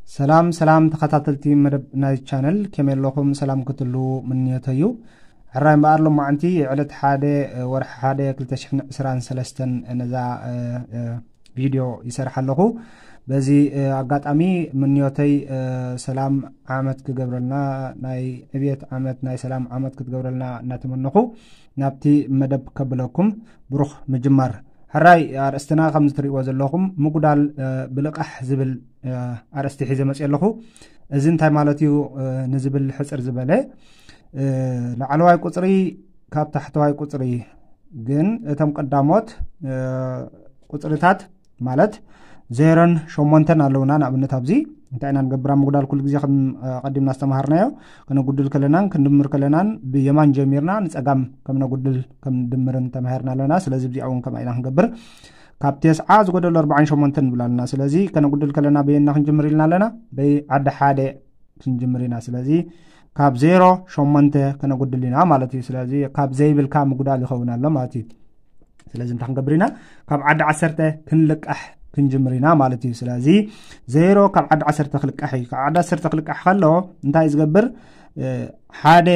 ሰላም ሰላም ተኸታተልቲ መደብ ናይ ቻነል፣ ከመይ ኣለኹም? ሰላም ክትሉ ምንዮተዩ። ሕራይ እምበኣር ሎማዓንቲ ዕለት ሓደ ወርሒ ሓደ ክልተ ሽሕን ዕስራን ሰለስተን ነዛ እ፣ እ፣ ቪድዮ ይሰርሕ ኣለኹ። በዚ እ፣ ኣጋጣሚ ምንዮተይ እ፣ ሰላም ዓመት ክገብረልና፣ ናይ ዕብየት ዓመት፣ ናይ ሰላም ዓመት ክትገብረልና እናተመነኹ ናብቲ መደብ ከብለኩም። ብሩኽ ምጅማር። ሕራይ ኣርእስትና ከም እትሪእዎ ዘለኹም ምጉዳል እ፣ ብልቓሕ ዝብል እ፣ ኣርእስቲ ሒዘ መፅእ ኣለኹ። እዚ እንታይ ማለት እዩ እ፣ ንዝብል ሕፅር ዝበለ እ፣ ላዕለዋይ ቁፅሪ ካብ ታሕተዋይ ቁፅሪ ግን እቶም ቀዳሞት እ፣ ቁፅርታት ማለት ዜሮን ሸሞንተን ኣለውና። ንኣብነት ኣብዚ እንታይ ኢና ንገብር? ኣብ ምጉዳል ኩሉ ግዜ ከም እ፣ ቀዲምና ዝተምሃርናዮ፣ ከነጉድል ከለናን ክንድምር ከለናን ብየማን ጀሚርና ንፀጋም ከም ነጉድል ከም ንድምርን ተማሂርና ኣለና። ስለዚ እዚኣ እውን ከምኣ ኢና ክንገብር። ካብ ተስዓ ዝጎደሎ ኣርባዓን ሸሞንተን ንብል ኣለና። ስለዚ ከነጉድል ከለና በየና ክንጅምር ኢልና ኣለና? በይ ዓዲ ሓደ ክንጅምር ኢና። ስለዚ ካብ ዜሮ ሸሞንተ ከነጉድል ኢና ማለት እዩ። ስለዚ ካብ ዘይብልካ ምጉዳል ይኸውን ኣሎ ማለት እዩ። ስለዚ እንታይ ክንገብር ኢና? ካብ ዓዲ ዓሰርተ ክንልቃሕ ክንጅምር ኢና ማለት እዩ። ስለዚ ዜሮ ካብ ዓዲ ዓሰርተ ክልቃሕ እዩ። ካብ ዓዲ ዓሰርተ ክልቃሕ ከሎ እንታይ እዩ ዝገብር? እ፣ ሓደ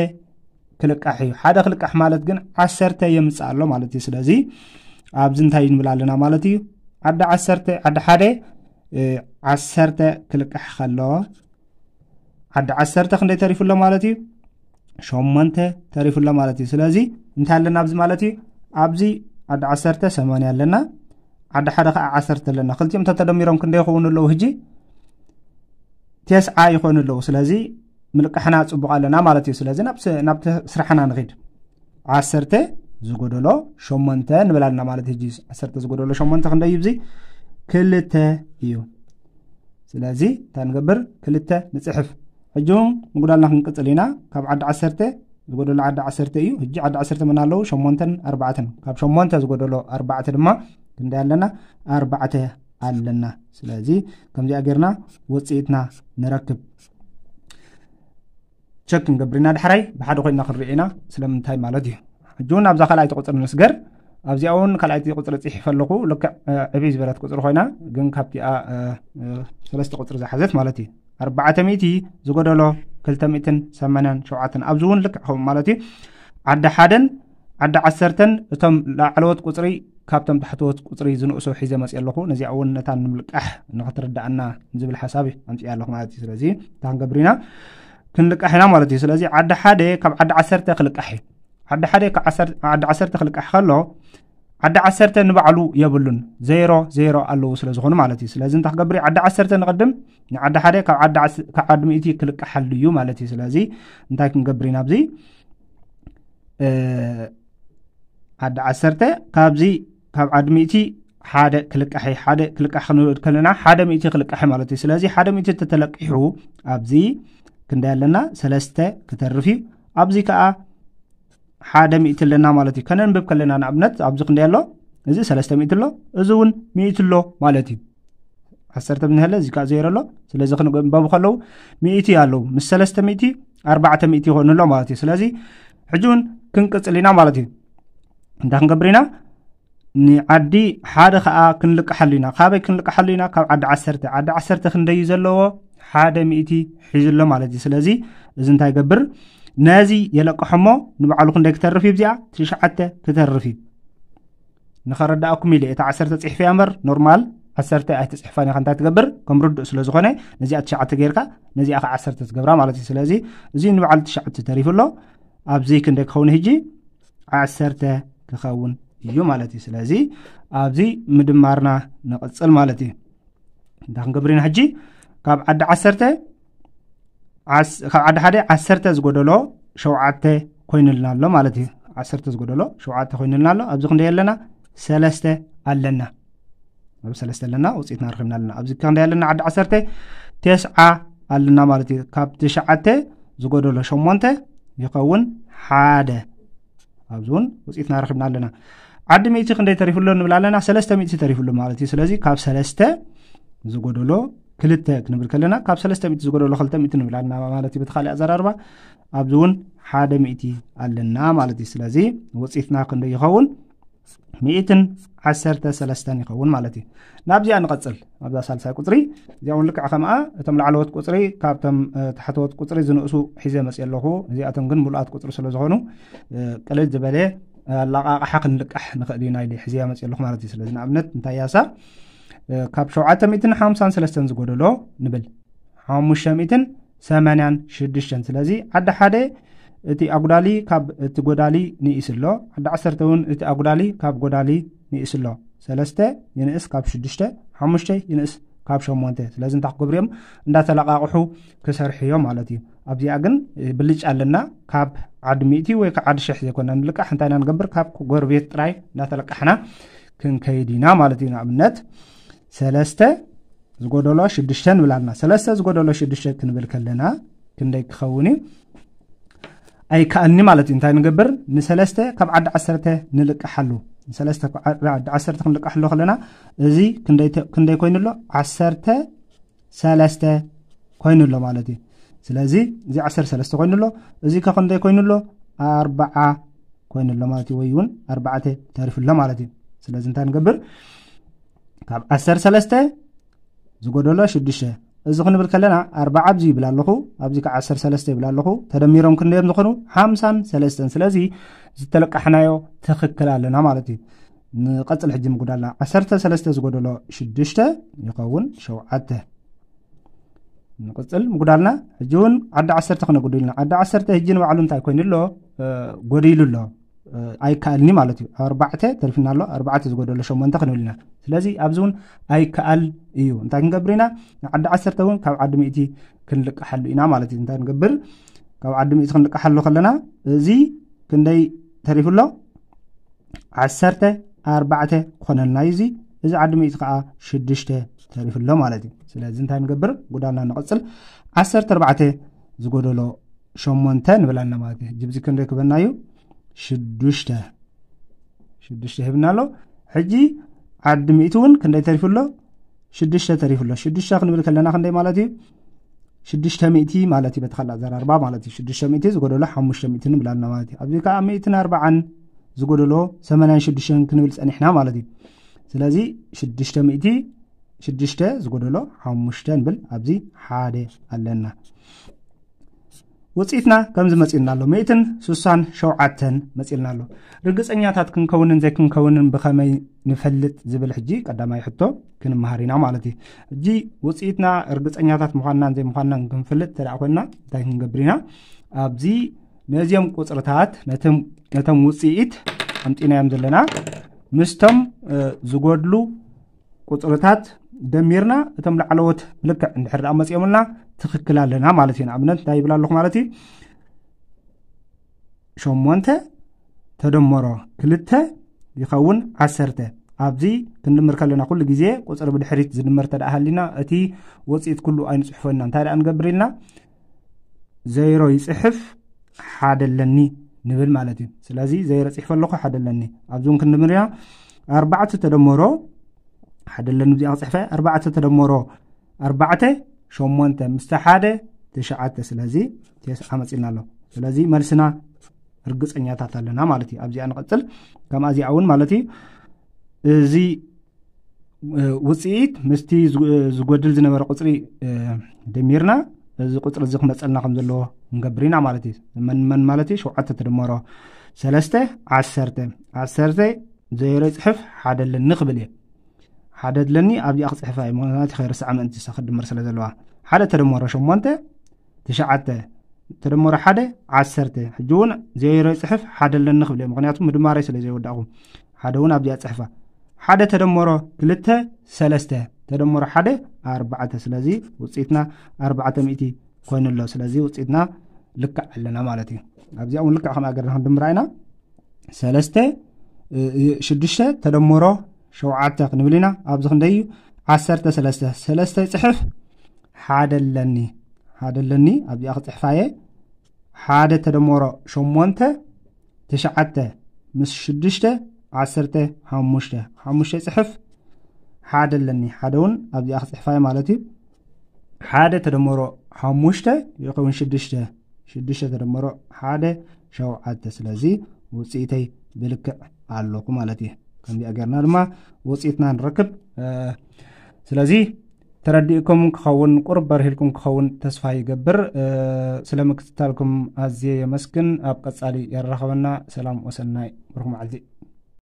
ክልቃሕ እዩ። ሓደ ክልቃሕ ማለት ግን ዓሰርተ የምፅእ ኣሎ ማለት እዩ። ስለዚ ኣብዚ እንታይ ንብል ኣለና ማለት እዩ? ዓዲ ዓሰርተ፣ ዓዲ ሓደ እ፣ ዓሰርተ ክልቃሕ ከሎ ዓዲ ዓሰርተ ክንደይ ተሪፉ ኣሎ ማለት እዩ? ሸሞንተ ተሪፉ ኣሎ ማለት እዩ። ስለዚ እንታይ ኣለና ኣብዚ ማለት እዩ? ኣብዚ ዓዲ ዓሰርተ ሰማንያ ኣለና፣ ዓዲ ሓደ ከዓ ዓሰርተ ኣለና። ክልቲኦም ተተደሚሮም ክንደይ ይኸውን ኣለዉ? ሕጂ ተስዓ ይኾኑ ኣለዉ። ስለዚ ምልቃሕና ጽቡቕ ኣለና ማለት እዩ። ስለዚ ናብ ስ-፣ ናብቲ ስራሕና ንኺድ። ዓሰርተ ዝጎደሎ ሸሞንተ ንብል ኣለና ማለት እዩ። ሕጂ ዓሰርተ ዝጎደሎ ሸሞንተ ክንደይ እዩ? እዚ ክልተ እዩ። ስለዚ እንታይ ንገብር? ክልተ ንጽሕፍ። ሕጂ እውን ምጉዳልና ክንቅጽል ኢና። ካብ ዓዲ ዓሰርተ ዝጎደሎ ዓዲ ዓሰርተ እዩ። ሕጂ ዓዲ ዓሰርተ መን ኣለዉ? ሸሞንተን ኣርባዕተን። ካብ ሸሞንተ ዝጎደሎ ኣርባዕተ ድማ ክንደይ ኣለና? ኣርባዕተ ኣለና። ስለዚ ከምዚኣ ጌርና ውጽኢትና ንረክብ። ቸክ ክንገብር ኢና። ዳሕራይ ብሓደ ኮይንና ክንርኢ ኢና። ስለምንታይ ማለት እዩ? ሕጂ እውን ኣብዛ ካልኣይቲ ቁፅሪ ንስገር። ኣብዚኣ እውን ካልኣይቲ ቁፅሪ ፅሒፈ ኣለኹ። ልክዕ እ፣ ዕብይ ዝበለት ቁፅሪ ኮይና ግን ካብቲኣ እ፣ እ፣ ሰለስተ ቁፅሪ ዝሓዘት ማለት እዩ። ኣርባዕተ ሚእቲ ዝጎደሎ ክልተ ሚእትን ሰማንያን ሸውዓተን፣ ኣብዚ እውን ልክዕ ከምኡ ማለት እዩ። ዓዲ ሓደን ዓዲ ዓሰርተን እቶም ላዕለዎት ቁፅሪ ካብቶም ታሕተዎት ቁፅሪ ዝንእሱ ሒዘ መፅእ ኣለኹ። ነዚኣ እውን ነታ ንምልቃሕ ንክትርዳእና ዝብል ሓሳብ ኣምፅእ ኣለኹ ማለት እዩ። ስለዚ እንታይ ክንገብር ኢና? ክንልቃሕ ኢና ማለት እዩ። ስለዚ ዓዲ ሓደ ካብ ዓዲ ዓሰርተ ክልቃሕ እዩ። ዓዲ ሓደ ካብ ዓሰርተ፣ ዓዲ ዓሰርተ ክልቃሕ ከሎ ዓዲ ዓሰርተ ንባዕሉ የብሉን፣ ዜሮ ዜሮ ኣለዉ ስለ ዝኾኑ ማለት እዩ። ስለዚ እንታይ ክገብር እዩ? ዓዲ ዓሰርተ ንቕድም፣ ንዓዲ ሓደ ካብ ዓዲ ዓስ-፣ ካብ ዓዲ ሚእቲ ክልቃሓሉ እዩ ማለት እዩ። ስለዚ እንታይ ክንገብር ኢና ኣብዚ? እ፣ ዓዲ ዓሰርተ ካብዚ ካብ ዓዲ ሚእቲ ሓደ ክልቃሕ እዩ። ሓደ ክልቃሕ ክንብል ከለና ሓደ ሚእቲ ክልቃሕ ማለት እዩ። ስለዚ ሓደ ሚእቲ ተተለቂሑ ኣብዚ ክንደይ ኣለና? ሰለስተ ክተርፍ እዩ። ኣብዚ ከዓ ሓደ ሚእቲ ኣለና ማለት እዩ። ከነንብብ ከለና ንኣብነት ኣብዚ ክንደይ ኣሎ? እዚ ሰለስተ ሚእቲ ኣሎ፣ እዚ እውን ሚእቲ ኣሎ ማለት እዩ። ዓሰርተ ብንህለ እዚ ከዓ ዜሮ ኣሎ። ስለዚ ክንበቡ ከለዉ ሚእቲ ኣለዉ። ምስ ሰለስተ ሚእቲ ኣርባዕተ ሚእቲ ይኾኑ ኣሎ ማለት እዩ። ስለዚ ሕጂ እውን ክንቅጽል ኢና ማለት እዩ። እንታይ ክንገብር ኢና? ንዓዲ ሓደ ኸዓ ክንልቅሓሉ ኢና። ካበይ ክንልቅሓሉ ኢና? ካብ ዓዲ ዓሰርተ። ዓዲ ዓሰርተ ክንደይ እዩ ዘለዎ? ሓደ ሚእቲ ሒዙ ኣሎ ማለት እዩ። ስለዚ እዚ እንታይ ይገብር? ነዚ የለቅሖ እሞ ንባዕሉ ክንደይ ክተርፍ እዩ? ብዚኣ ትሽዓተ ክተርፍ እዩ። ንኸረዳእኩም ኢለ እታ ዓሰርተ ጽሒፈያ እምበር ኖርማል ዓሰርተ ኣይትጽሕፋን ኢኻ። እንታይ ትገብር? ከም ርዱእ ስለ ዝኾነ ነዚኣ ትሽዓተ ጌርካ ነዚኣ ኸዓ ዓሰርተ ትገብራ ማለት እዩ። ስለዚ እዚ ንባዕሉ ትሽዓተ ተሪፉ ኣሎ። ኣብዚ ክንደይ ክኸውን ሕጂ? ዓሰርተ ክኸውን እዩ ማለት እዩ። ስለዚ ኣብዚ ምድማርና ንቕጽል ማለት እዩ። እንታይ ክንገብር ኢና ሕጂ? ካብ ዓዲ ዓሰርተ ዓስ-፣ ካብ ዓዲ ሓደ ዓሰርተ ዝጎደሎ ሸውዓተ ኮይኑልና ኣሎ ማለት እዩ። ዓሰርተ ዝጎደሎ ሸውዓተ ኮይኑልና ኣሎ። ኣብዚ ክንደይ ኣለና? ሰለስተ ኣለና። ኣብ ሰለስተ ኣለና፣ ውፅኢትና ረኺብና ኣለና። ኣብዚ ክንደይ ኣለና? ዓዲ ዓሰርተ ተስዓ ኣለና ማለት እዩ። ካብ ትሽዓተ ዝጎደሎ ሸሞንተ ይኸውን ሓደ። ኣብዚ እውን ውፅኢትና ረኺብና ኣለና። ዓዲ ሚእቲ ክንደይ ተሪፉ ኣሎ ንብል ኣለና? ሰለስተ ሚእቲ ተሪፉ ኣሎ ማለት እዩ። ስለዚ ካብ ሰለስተ ዝጎደሎ ክልተ ክንብል ከለና ካብ ሰለስተ ሚእቲ ዝጎደሎ ክልተ ሚእቲ ንብል ኣለና ማለት እዩ። በቲ ካልእ ኣዘራርባ ኣብዚ እውን ሓደ ሚእቲ ኣለና ማለት እዩ። ስለዚ ውፅኢትና ክንደይ ይኸውን? ሚእትን ዓሰርተ ሰለስተን ይኸውን ማለት እዩ። ናብዚኣ ንቐጽል። ኣብዛ ሳልሳይ ቁጽሪ እዚኣ እውን ልክዕ ከምኣ እቶም ላዕለዎት ቁጽሪ ካብቶም ታሕተዎት ቁጽሪ ዝንእሱ ሒዘ መፅእ ኣለኹ። እዚኣቶም ግን ምሉኣት ቁጽሪ ስለ ዝኾኑ ቅልል ዝበለ ኣላቃቃሓ ክንልቃሕ ንኽእል ኢና ኢለ ሒዘያ መፅእ ኣለኹ ማለት እዩ። ስለዚ ንኣብነት እንታይ ያሳ ካብ ሸውዓተ ሚእትን ሓምሳን ሰለስተን ዝጎደሎ ንብል ሓሙሽተ ሚእትን ሰማንያን ሽዱሽተን። ስለዚ ዓዲ ሓደ እቲ ኣጉዳሊ ካብ እቲ ጎዳሊ ንኢስ ኣሎ። ዓዲ ዓሰርተ እውን እቲ ኣጉዳሊ ካብ ጎዳሊ ንኢስ ኣሎ። ሰለስተ ይንእስ ካብ ሽዱሽተ፣ ሓሙሽተ ይንእስ ካብ ሸሞንተ። ስለዚ እንታይ ክገብሩ እዮም? እንዳተለቃቕሑ ክሰርሑ እዮም ማለት እዩ። ኣብዚኣ ግን ብልጫ ኣለና። ካብ ዓዲ ሚእቲ ወይ ካብ ዓዲ ሽሕ ዘይኮና ንልቃሕ እንታይ ኢና ንገብር? ካብ ጎረቤት ጥራይ እንዳተለቃሕና ክንከይድ ኢና ማለት እዩ። ንኣብነት ሰለስተ ዝጎደሎ ሽዱሽተ ንብል ኣለና። ሰለስተ ዝጎደሎ ሽዱሽተ ክንብል ከለና ክንደይ ክኸውን እዩ? ኣይከኣልኒ ማለት እዩ። እንታይ ንገብር? ንሰለስተ ካብ ዓዲ ዓሰርተ ንልቃሓሉ። ንሰለስተ ካብ ዓዲ ዓሰርተ ክንልቃሓሉ ከለና እዚ ክንደይ ተ- ክንደይ ኮይኑ ኣሎ? ዓሰርተ ሰለስተ ኮይኑ ኣሎ ማለት እዩ። ስለዚ እዚ ዓሰርተ ሰለስተ ኮይኑ ኣሎ። እዚ ከ ክንደይ ኮይኑ ኣሎ? ኣርባዓ ኮይኑ ኣሎ ማለት እዩ። ወይ እውን ኣርባዕተ ተሪፉ ኣሎ ማለት እዩ። ስለዚ እንታይ ንገብር? ካብ ዓሰርተ ሰለስተ ዝጎደሎ ሽዱሽተ። እዚ ክንብል ከለና ኣርባዓ ኣብዚ ይብል ኣለኹ፣ ኣብዚ ከዓ ዓሰርተ ሰለስተ ይብል ኣለኹ። ተደሚሮም ክንደዮም ዝኾኑ ሓምሳን ሰለስተን። ስለዚ ዝተለቃሕናዮ ትኽክል ኣለና ማለት እዩ። ንቐጽል ሕጂ ምጉዳልና። ዓሰርተ ሰለስተ ዝጎደሎ ሽዱሽተ ይኸውን ሸውዓተ። ንቕጽል ምጉዳልና። ሕጂ እውን ዓዲ ዓሰርተ ክነጉድልና። ዓዲ ዓሰርተ ሕጂ ንባዕሉ እንታይ ኮይኑ ኣሎ? ጎዲሉ ኣሎ። ኣይከኣልኒ ማለት እዩ። ኣርባዕተ ተሪፍና ኣሎ። ኣርባዕተ ዝጎደሎ ሸሞንተ ክንብል ኢና። ስለዚ ኣብዚ እውን ኣይከኣል እዩ። እንታይ ክንገብር ኢና? ንዓዲ ዓሰርተ እውን ካብ ዓዲ ሚእቲ ክንልቃሓሉ ኢና ማለት እዩ። እንታይ ክንገብር? ካብ ዓዲ ሚእቲ ክንልቃሓሉ ከለና እዚ ክንደይ ተሪፉ ኣሎ? ዓሰርተ ኣርባዕተ ክኾነልና እዩ። እዚ እዚ ዓዲ ሚእቲ ከዓ ሽዱሽተ ተሪፉ ኣሎ ማለት እዩ። ስለዚ እንታይ ንገብር? ጉዳልና ንቐጽል። ዓሰርተ ኣርባዕተ ዝጎደሎ ሸሞንተ ንብል ኣለና ማለት እዩ። ሕጂ ብዚ ክንደይ ክበና እዩ? ሽዱሽተ። ሽዱሽተ ሂብና ኣሎ። ሕጂ ዓዲ ሚእቲ እውን ክንደይ ተሪፉ ኣሎ? ሽዱሽተ ተሪፉ ኣሎ። ሽዱሽተ ክንብል ከለና ክንደይ ማለት እዩ? ሽዱሽተ ሚእቲ ማለት እዩ። በቲ ካልእ ኣዘራርባ ማለት እዩ። ሽዱሽተ ሚእቲ ዝጎደሎ ሓሙሽተ ሚእቲ ንብል ኣለና ማለት እዩ። ኣብዚ ከዓ ሚእትን ኣርባዓን ዝጎደሎ ሰማንያን ሽዱሽተን ክንብል ጸኒሕና ማለት እዩ። ስለዚ ሽዱሽተ ሚእቲ ሽዱሽተ ዝጎደሎ ሓሙሽተ ንብል፣ ኣብዚ ሓደ ኣለና። ውፅኢትና ከምዚ መፂልና ኣሎ፣ ሚእትን ስሳን ሸውዓተን መፂልና ኣሎ። ርግፀኛታት ክንከውንን ዘይክንከውንን ብኸመይ ንፈልጥ ዝብል ሕጂ ቀዳማይ ሕቶ ክንመሃር ኢና ማለት እዩ። ሕጂ ውፅኢትና ርግፀኛታት ምዃንናን ዘይምዃንናን ክንፈልጥ እንተ ደኣ ኮይንና እንታይ ክንገብር ኢና? ኣብዚ ነዚኦም ቁፅርታት ነቶም ነቶም ውፅኢት ኣምፂናዮም ዘለና ምስቶም እ፣ ዝጎድሉ ቁፅርታት ደሚርና እቶም ላዕለዎት ብልክዕ እንድሕር ደኣ መፂኦምልና ትኽክል ኣለና ማለት እዩ። ንኣብነት እንታይ ይብል ኣለኹ ማለት እዩ? ሸሞንተ ተደመሮ ክልተ ይኸውን ዓሰርተ። ኣብዚ ክንድምር ከለና ኩሉ ግዜ ቁፅሪ ብድሕሪት ዝድመር ተደኣ ሃሊና እቲ ውፅኢት ኩሉ ኣይንፅሕፎ ኢና። እንታይ ደኣ ንገብር ኢልና ዘይሮ ይፅሕፍ ሓደ ኣለኒ ንብል ማለት እዩ። ስለዚ ዘይሮ ፅሕፈ ኣለኹ ሓደ ኣለኒ። ኣብዚ እውን ክንድምር ኢና። ኣርባዕተ ተደመሮ ሓደ ኣለኒ ብዚኣ ክፅሕፈ። ኣርባዕተ ተደመሮ ኣርባዕተ ሸሞንተ ምስቲ ሓደ ትሽዓተ። ስለዚ ቴስዓ መፂና ኣሎ። ስለዚ መልስና ርግፀኛታት ኣለና ማለት እዩ። ኣብዚኣ ንቐፅል። ከምኣ እዚኣ እውን ማለት እዩ እዚ ውፅኢት ምስቲ ዝጎድል ዝነበረ ቁፅሪ ደሚርና እዚ ቁፅሪ እዚ ክመፀልና ከም ዘለዎ ንገብር ኢና ማለት እዩ። መን መን ማለት እዩ? ሸውዓተ ተደመሮ ሰለስተ ዓሰርተ። ዓሰርተ ዘይሮ ይፅሕፍ ሓደ ኣለኒ ክብል እየ። ሓደ ኣለኒ ኣብዚኣ ክፅሕፋ እየ። ምክንያቱ ከይርስዓ ምእንቲ ክድምር ስለ ዘለዋ። ሓደ ተደመሮ ሸሞንተ ትሽዓተ ተደመሮ ሓደ ዓሰርተ። ሕጂ እውን ዘይሮ ይፅሕፍ ሓደ ኣለኒ ክብል እየ። ምክንያቱ ምድማረይ ስለ ዘይወዳእኹ ሓደ እውን ኣብዚኣ ፅሕፋ። ሓደ ተደመሮ ክልተ ሰለስተ ተደመሮ ሓደ ኣርባዕተ። ስለዚ ውፅኢትና ኣርባዕተ ሚእቲ ኮይኑ ኣሎ። ስለዚ ውፅኢትና ልክዕ ኣለና ማለት እዩ። ኣብዚኣ እውን ልክዕ ከም ኣገርና ክንድምራ ኢና። ሰለስተ ሽዱሽተ ተደመሮ ሸውዓተ ክንብል ኢና። ኣብዚ ክንደይ እዩ? ዓሰርተ ሰለስተ። ሰለስተ ይፅሕፍ ሓደ ኣለኒ ሓደ ኣለኒ ኣብዚኣ ክፅሕፋየ። ሓደ ተደመሮ ሸሞንተ ትሽዓተ ምስ ሽዱሽተ ዓሰርተ ሓሙሽተ። ሓሙሽተ ይፅሕፍ ሓደ ኣለኒ ሓደ እውን ኣብዚኣ ክፅሕፋየ ማለት እዩ። ሓደ ተደመሮ ሓሙሽተ ይኸውን ሽዱሽተ። ሽዱሽተ ተደመሮ ሓደ ሸውዓተ። ስለዚ ውፅኢተይ ብልክዕ ኣለኹ ማለት እዩ። ከምዚኣ ጌርና ድማ ውፅኢትና ንረክብ። ስለዚ ተረዲእኩም ክኸውን፣ ቁርብ በርሂልኩም ክኸውን ተስፋ ይገብር። ስለ ምክትታልኩም ኣዝየ የመስግን። ኣብ ቀጻሊ የራኸበና። ሰላም ወሰናይ፣ ብሩኽ መዓልቲ።